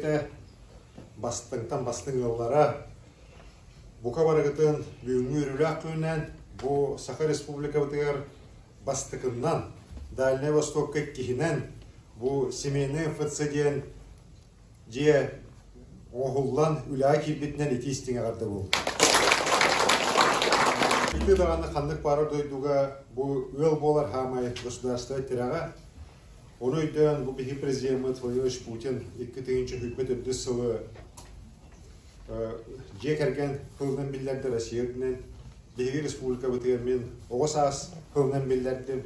дьоно-сэргэтэ, бастыҥтан бастыҥ ыаллара, бука барыгытын бүгүҥҥү үөрүүлээх күнүнэн бу Саха Республикабытыгар бастакыннан Дальнай Востокка иккиһинэн бу семейный МФЦ диэн дьиэ оҥоһуллан үлэҕэ киирбитинэн итии истиҥ эҕэрдэ буолла. Ити даҕаны ханнык баарар дойдуга бу ыал буолар хаамай государство тирэҕэ. Ону өйдөөн бу биһиги президеммит Владимир Путин 2024 сылы дьиэ кэргэн сылынан биллэрдэ Россия үрдүнэн. Биһиги республикабытыгар мин оҕо саас сылынан биллэрдим.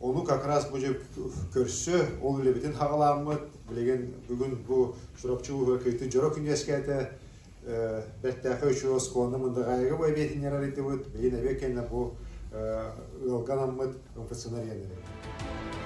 Ону как раз бу көрсө, ол үлэбитин хаҕалааммыт, билигин бүгүн бу Чурапчы улууһугар кыйты дьоро күн үөскээтэ, бэртээхэй үчүгэй оскуоланы Мындаҕаайыга бу эбиэтиннэр арыйдыбыт, билигин эбиэ кэннэ бу ыалга анаммыт МФЦ-нар иэннэрэ.